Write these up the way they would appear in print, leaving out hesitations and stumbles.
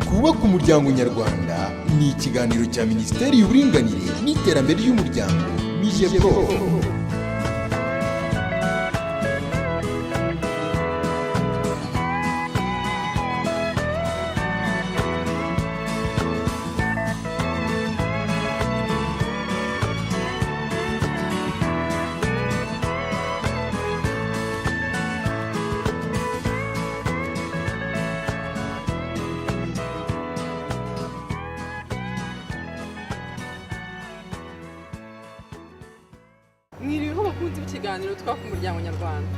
Twubake umuryango nyarwanda ni ikiganiro cya Minisiteri y'Uburinganire n'Iterambere ry'Umuryango, MIGEPROF. Mwiriweho bakunzi b'ikiganiro Twubake Umuryango Nyarwanda.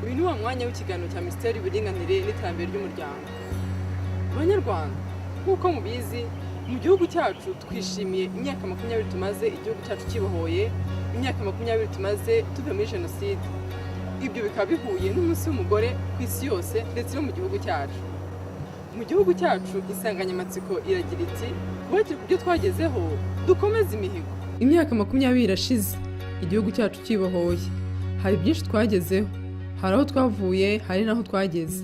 Uyu ni wa mwanya w'ikiganiro cya Minisiteri y'Uburinganire n'Iterambere ry'Umuryango. Banyarwanda, nk'uko mubizi, mu gihugu cyacu twishimiye imyaka 20 tumaze igihugu cyacu kibohoye, imyaka 20 tumaze tuvuye muri jenoside. Ibyo bikaba bihuye n'umunsi w'umugore ku isi yose ndetse no mu gihugu cyacu. Mu gihugu cyacu insanganyamatsiko iragira iti: "Twubakire ku byo twagezeho, dukomeze imihigo." Imyaka 20 irashize igihugu cyacu kibohoye. Hari byinshi twagezeho, hari aho twavuye, hari n'aho twageze.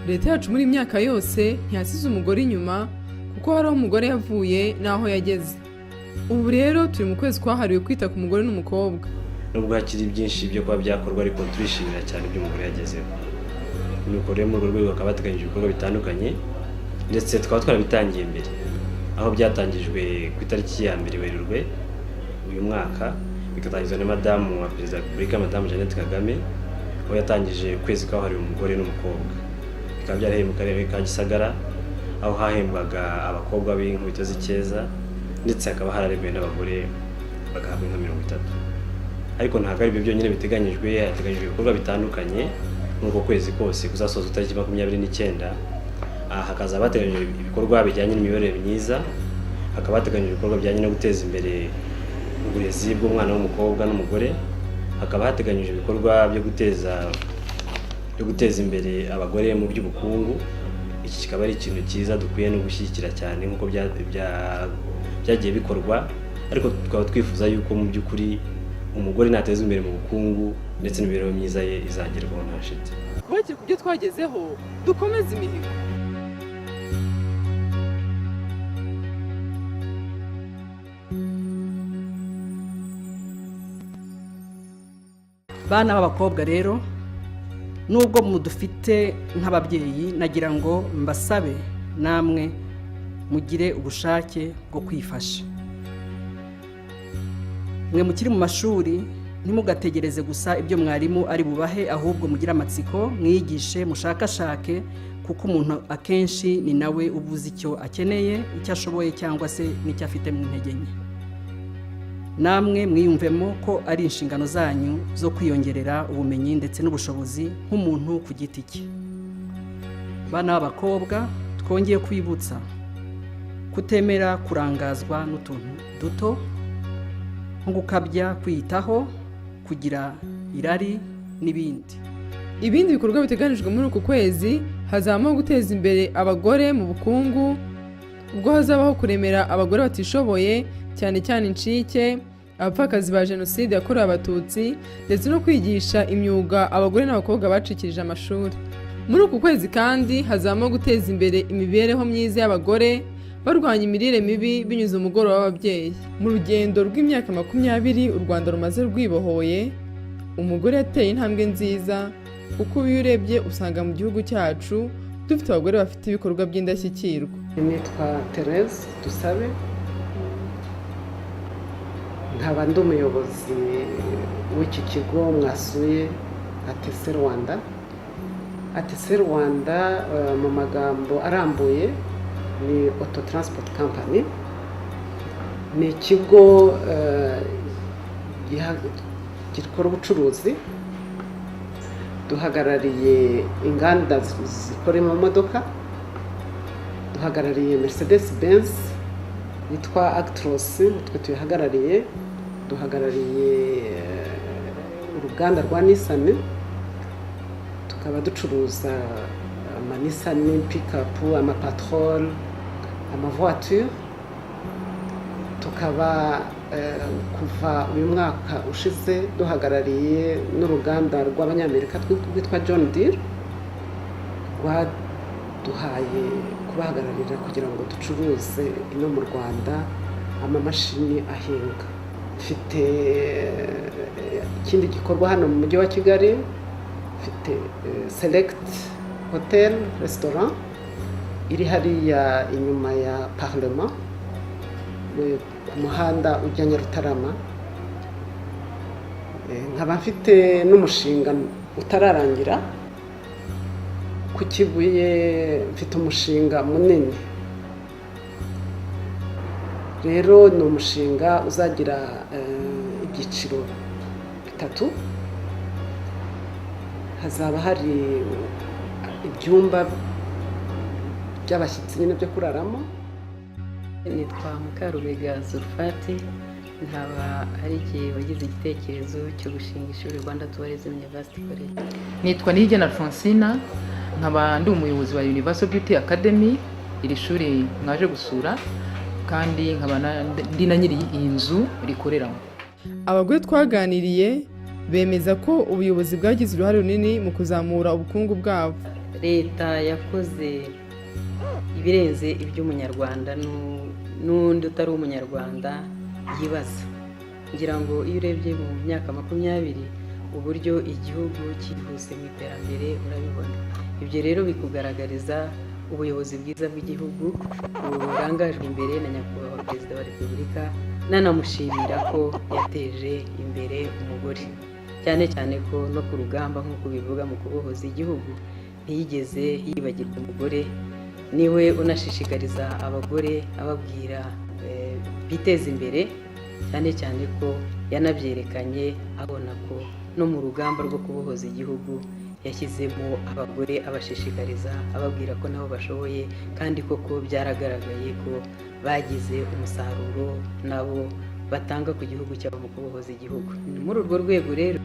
Leta yacu muri iyi myaka yose ntiyasize umugore inyuma, kuko hari aho umugore yavuye n'aho yageze. Ubu rero turi mu kwezi kwahariwe kwita ku mugore n'umukobwa. Nubwo hakiri byinshi byo kuba byakorwa, ariko turishimira cyane ibyo umugore yagezeho. Nuko rero muri urwo rwego hakaba hateganyijwe ibikorwa bitandukanye, ndetse tukaba twarabitangiye mbere, aho byatangijwe ku itariki ya 1 Werurwe uyu mwaka, bigatangizwa na Madamu wa Perezida wa Repubulika, Madamu Jeannette Kagame, aho yatangije ukwezi kwahariwe umugore n'umukobwa. Bikaba byarahereye mu karere ka Gisagara, aho hahembwaga abakobwa b'inkubito z'icyeza, ndetse hakaba hararemewe n'abagore bagahabwa inka 30. Ariko ntabwo ari ibyo byonyine biteganyijwe. Hateganyijwe ibikorwa bitandukanye muri uko kwezi kose kuzasoza itariki 29. Hakazaba hateganyijwe ibikorwa bijyanye n'imiyoborere myiza, hakaba hateganyijwe ibikorwa bijyanye no guteza imbere uburezi bw'umwana w'umukobwa n'umugore, hakaba hateganyijwe ibikorwa byo guteza imbere abagore mu by'ubukungu. Iki kikaba ari ikintu cyiza dukwiye no gushyigikira cyane nk'uko byagiye bikorwa, ariko tukaba twifuza yuko mu by'ukuri umugore nateza imbere mu bukungu ndetse n'imibereho myiza ye izagerwaho nta shiti. Twubakire ku byo twagezeho, dukomeze imihigo. Bana b'abakobwa rero, nubwo mudufite nk'ababyeyi, nagira ngo mbasabe namwe mugire ubushake bwo kwifasha. Mwe mukiri mu mashuri, ntimugategereze gusa ibyo mwarimu ari bubahe, ahubwo mugire amatsiko, mwigishe, mushakashake, kuko umuntu akenshi ni nawe uba uzi icyo akeneye, icyo ashoboye cyangwa se n'icyo afite mu ntege nke. Namwe mwiyumvemo ko ari inshingano zanyu zo kwiyongerera ubumenyi ndetse n'ubushobozi nk'umuntu ku giti cye. Bana b'abakobwa, twongeye kwibutsa kutemera kurangazwa n'utuntu duto, nko gukabya kwiyitaho, kugira irari n'ibindi. Ibindi bikorwa biteganijwe muri uku kwezi hazabamo guteza imbere abagore mu bukungu, ubwo hazabaho kuremera abagore batishoboye, cyane cyane incike, abapfakazi ba jenoside yakorewe Abatutsi, ndetse no kwigisha imyuga abagore n'abakobwa bacikirije amashuri. Muri uku kwezi kandi hazabamo guteza imbere imibereho myiza y'abagore, barwanya imirire mibi binyuze mu mugoroba w'ababyeyi. Mu rugendo rw'imyaka 20 u Rwanda rumaze rwibohoye, umugore yateye intambwe nziza, kuko iyo urebye usanga mu gihugu cyacu dufite abagore bafite ibikorwa by'indashyikirwa. Nitwa Therese Dusabe, nkaba ndi umuyobozi w'iki kigo mwasuye, ATC Rwanda. ATC Rwanda, mu magambo arambuye, ni Auto Transport Company. Ni ikigo gikora ubucuruzi. Duhagarariye inganda zikora imodoka, duhagarariye Mercedes Benz yitwa Actros, twe tuyihagarariye. Duhagarariye uruganda rwa Nissan, tukaba ducuruza ama Nissan pickup, ama Patrol, ama voiture. Tukaba kuva uyu mwaka ushize duhagarariye n'uruganda rw'Abanyamerika rwitwa John Deere. Baduhaye kubahagararira kugira ngo ducuruze ino mu Rwanda amamashini ahinga. Mfite ikindi gikorwa hano mu mujyi wa Kigali, mfite Select Hotel Restaurant iri hariya inyuma ya Parlement, ku muhanda ujya Nyarutarama. Nkaba mfite n'umushinga utararangira ku Kibuye. Mfite umushinga munini rero, ni umushinga uzagira ibyiciro bitatu. Hazaba hari ibyumba by'abashyitsi nyine byo kuraramo. Nitwa Mukarubega Zulfati, nkaba ari igihe wagize igitekerezo cyo gushinga ishuri Rwanda Tourism University College. Nitwa Niyigena Alphonsina, nkaba ndi umuyobozi wa Universal Beauty Academy, iri shuri mwaje gusura, kandi nkaba ndi na nyiri iyi nzu rikoreramo. Abagore twaganiriye bemeza ko ubuyobozi bwagize uruhare runini mu kuzamura ubukungu bwabo. Leta yakoze ibirenze iby'Umunyarwanda n'undi utari Umunyarwanda yibaza. Ngira ngo iyo urebye mu myaka 20 uburyo igihugu cyihuse mu iterambere, urabibona. Ibyo rero bikugaragariza ubuyobozi bwiza bw'igihugu burangajwe imbere na Nyakubahwa Perezida wa Repubulika. Nanamushimira ko yateje imbere umugore, cyane cyane ko no ku rugamba, nk'uko bivuga, mu kubohoza igihugu ntiyigeze yibagirwa umugore. Niwe unashishikariza abagore, ababwira biteze imbere, cyane cyane ko yanabyerekanye abona ko no mu rugamba rwo kubohoza igihugu yashyizemo abagore, abashishikariza, ababwira ko nabo bashoboye, kandi koko byaragaragaye ko bagize umusaruro nabo batanga ku gihugu cyabo mu kubohoza igihugu. Ni muri urwo rwego rero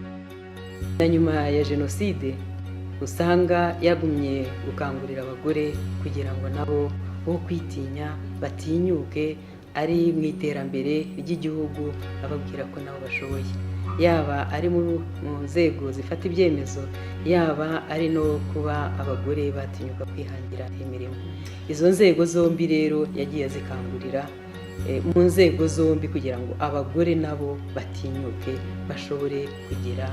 na nyuma ya jenoside usanga yagumye gukangurira abagore kugira ngo nabo bo kwitinya, batinyuke, ari mu iterambere ry'igihugu, ababwira ko nabo bashoboye, yaba ari mu nzego zifata ibyemezo, yaba ari no kuba abagore batinyuka kwihangira imirimo. Izo nzego zombi rero yagiye azikangurira mu nzego zombi kugira ngo abagore nabo batinyuke, bashobore kugira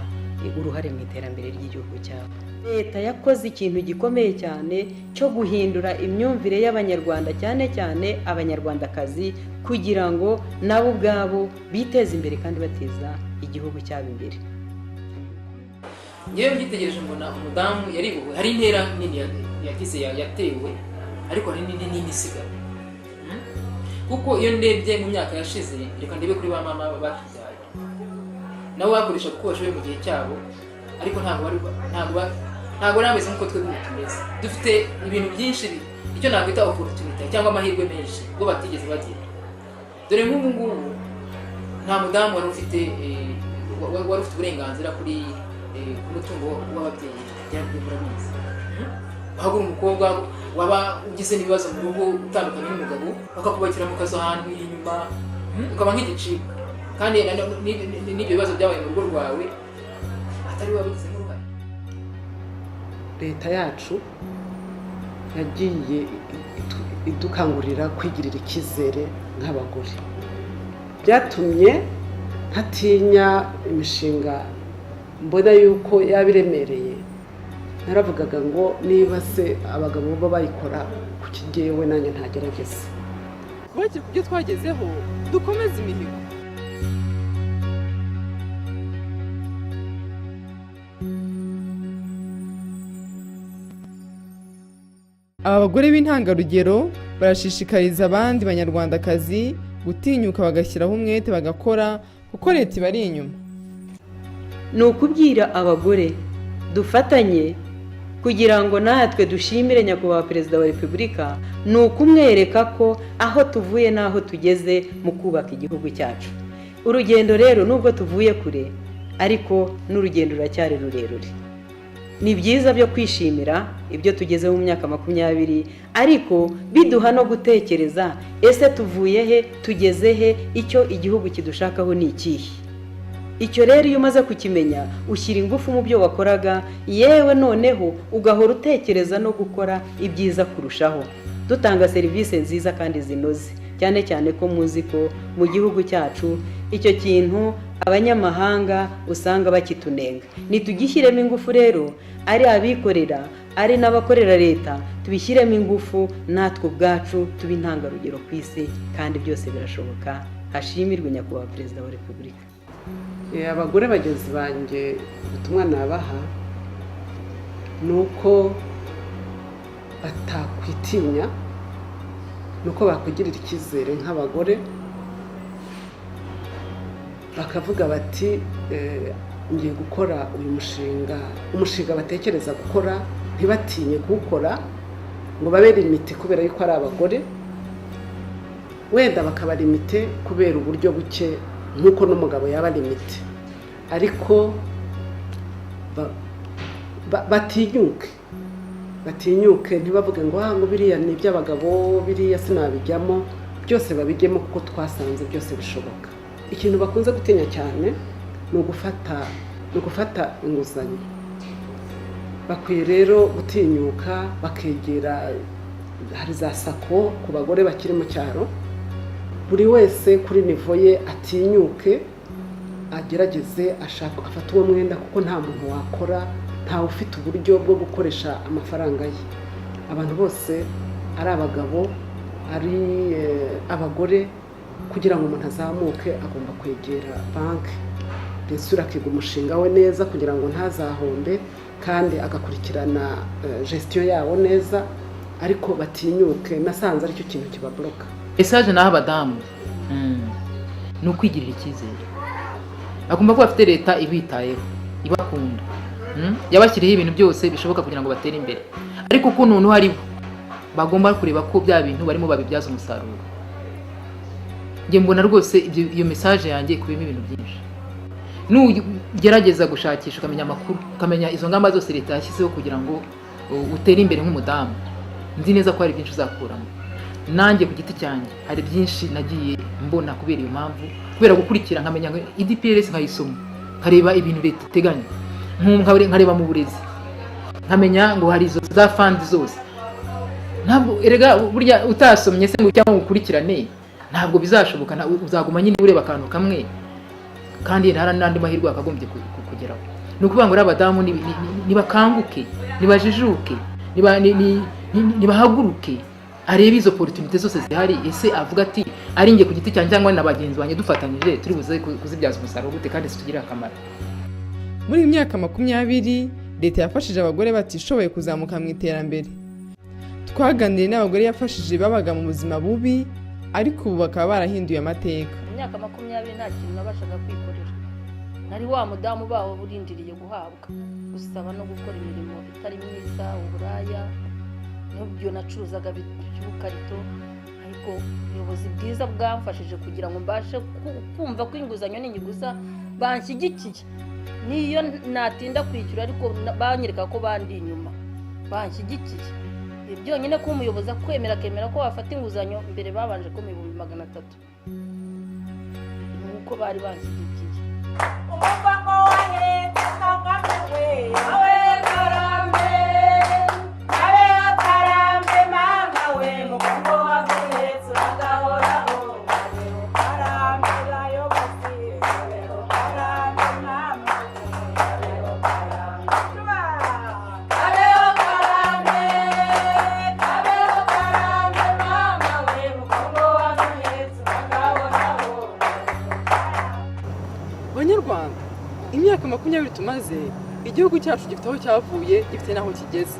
uruhare mu iterambere ry'igihugu cyabo. Leta yakoze ikintu gikomeye cyane cyo guhindura imyumvire y'Abanyarwanda, cyane cyane Abanyarwandakazi, kugira ngo nabo ubwabo biteze imbere kandi bateza igihugu cyabo imbere. Ngewe mbyitegereje mbona umudamu yaribowe. Hari intera nini yagize, yatewe, ariko hari n'indi nini isigaye. Kuko iyo ndebye mu myaka yashize, reka ndebe kuri ba mama batubyaye, nabo bakoreshaga uko bashoboye mu gihe cyabo, ariko ntabwo bari bameze nk'uko twebwe ubu tumeze. Dufite ibintu byinshi, icyo nakwita opportunity cyangwa amahirwe menshi bo batigeze bagira. Dore nk'ubu ngubu nta mudamu wari ufite wari ufite uburenganzira ku mutungo w'ababyeyi, byari murabizi. Waba uri umukobwa, waba ugize n'ibibazo mu rugo, utandukanye n'umugabo, bakakubakira mu kazu ahantu inyuma, ukaba nk'igicibwa, kandi n'ibyo bibazo byabaye mu rugo rwawe atari wabigizemo uruhare. Leta yacu yagiye idukangurira kwigirira icyizere nk'abagore. Byatumye ntatinya imishinga mbona yuko yaba iremereye. Naravugaga ngo niba se abagabo bo bayikora, kuki jyewe nanjye ntagerageza? Twubakire ku byo twagezeho, dukomeze imihigo. Aba bagore b'intangarugero barashishikariza abandi Banyarwandakazi gutinyuka, bagashyiraho umwete, bagakora, kuko leta ibari inyuma. Ni ukubwira abagore dufatanye kugira ngo natwe dushimire Nyakubahwa Perezida wa Repubulika. Ni ukumwereka ko aho tuvuye n'aho tugeze mu kubaka igihugu cyacu. Urugendo rero, nubwo tuvuye kure, ariko n'urugendo ruracyari rurerure. Ni byiza byo kwishimira ibyo tugeze mu myaka 20, ariko biduha no gutekereza: ese tuvuye he, tugeze he, icyo igihugu kidushakaho ni ikihe? Icyo rero iyo umaze kukimenya, ushyira ingufu mu byo wakoraga, yewe noneho ugahora utekereza no gukora ibyiza kurushaho. Dutanga serivisi nziza kandi zinoze, cyane cyane ko muzi ko mu gihugu cyacu icyo kintu abanyamahanga usanga bakitunenga. Nitugishyiremo ingufu rero, ari abikorera, ari n'abakorera leta, tubishyiremo ingufu, natwe ubwacu tube intangarugero ku isi, kandi byose birashoboka. Hashimirwe Nyakubahwa Perezida wa Repubulika. Abagore bagenzi banjye, ubutumwa nabaha ni uko batakwitinya, ni uko bakwigirira icyizere nk'abagore, bakavuga bati: "Ngiye gukora uyu mushinga." Umushinga batekereza gukora, ntibatinye kuwukora ngo babe limité kubera yuko ari abagore, wenda bakaba limité kubera uburyo buke nk'uko n'umugabo yaba limité, ariko batinyuke, batinyuke, ntibavuge ngo ah, ngo biriya ni iby'abagabo, biriya sinabijyamo. Byose babijyemo kuko twasanze byose bishoboka. Ikintu bakunze gutinya cyane ni ugufata inguzanyo. Bakwiye rero gutinyuka bakegera, hari za SACCO ku bagore bakiri mu cyaro. Buri wese kuri niveau ye atinyuke, agerageze ashaka afate uwo mwenda, kuko nta muntu wakora, ntawe ufite uburyo bwo gukoresha amafaranga ye. Abantu bose, ari abagabo, ari abagore, kugira ngo umuntu azamuke agomba kwegera banki, mbese akiga umushinga we neza kugira ngo ntazahombe, kandi agakurikirana gestion yawo neza. Ariko batinyuke, nasanze aricyo kintu kibabloka. Message naho abadamu ni ukwigirira icyizere. Bagomba kuba bafite leta ibitayeho, ibakunda, yabashyiriyeho ibintu byose bishoboka kugira ngo batere imbere, ariko ko noneho ari bo bagomba kureba ko bya bintu barimo babibyaza umusaruro. Njye mbona rwose iyo message yanjye ikubiyemo ibintu byinshi. Nugerageza gushakisha, ukamenya amakuru, ukamenya izo ngamba zose leta yashyizeho kugira ngo utere imbere nk'umudamu, nzi neza ko hari byinshi uzakuramo. Nanjye ku giti cyanjye hari byinshi nagiye mbona kubera iyo mpamvu, kubera gukurikira, nkamenya ngo EDPRS, nkayisoma, nkareba ibintu leta iteganya, nkareba mu burezi, nkamenya ngo hari izo za fund zose. Ntabwo erega burya utasomye se ngo cyangwa ngo ukurikirane, ntabwo bizashoboka. Uzaguma nyine ureba akantu kamwe kandi hari n'andi mahirwe yakagombye kugeraho. Ni ukuvuga ngo rero abadamu nibakanguke, nibajijuke, nibahaguruke, arebe izo opportunité zose zihari. Ese avuga ati: "Ari njye ku giti cyanjye cyangwa na bagenzi banjye dufatanyije, turi buze kuzibyaza umusaruro gute kandi zitugirire akamaro?" Muri iyi myaka 20 leta yafashije abagore batishoboye kuzamuka mu iterambere. Twaganiriye n'abagore yafashije babaga mu buzima bubi, ariko ubu bakaba barahinduye amateka. Mu myaka 20 nta kintu nabashaga kwikorera. Nari wa mudamu bawo urindiriye guhabwa, gusaba no gukora imirimo itari myiza, uburaya n'ibyo nacuruzaga by'ubukarito. Ariko ubuyobozi bwiza bwamfashije kugira ngo mbashe kumva ko inguzanyo ninyiguza banshyigikiye, niyo natinda kwishyura, ariko banyereka ko bandi inyuma banshyigikiye. Byonyine ko umuyobozi akwemera, akemera ko wafata inguzanyo. Mbere babanje kumpa 300,000, nuko bari banshyigikiye. Umugongo wahetse Kagame we, awe karambe, abe karambe mama we, mugongo waguhetse uragahoraho, abe karambe bayobozi, abe karambe mama we, abe karambe, abe karambe, abe karambe mama we, mugongo waguhetse uragahoraho. Banyarwanda, imyaka 20 tumaze, igihugu cyacu gifite aho cyavuye, gifite n'aho kigeze.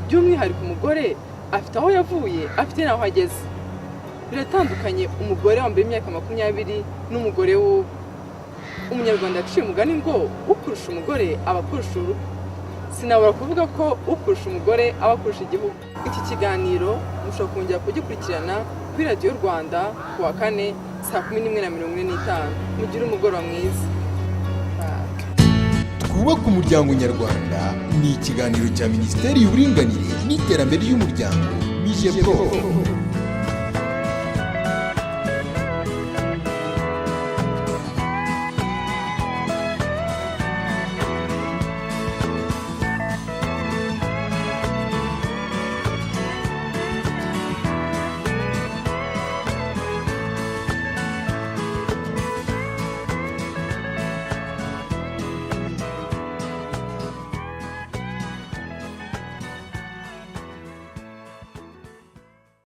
By'umwihariko umugore afite aho yavuye, afite n'aho ageze. Biratandukanye umugore wambaye imyaka 20 n'umugore w'ubu. Umunyarwanda yaciye umugani ngo ukurusha umugore aba akurusha urugo. Sinabura kuvuga ko ukurusha umugore aba akurusha igihugu. Iki kiganiro mushobora kongera kugikurikirana kuri Radiyo Rwanda ku wa kane saa 11:45. Mugire umugoroba mwiza. Twubake Umuryango Nyarwanda ni ikiganiro cya Minisiteri y'Uburinganire n'Iterambere ry'Umuryango, MIGEPROF.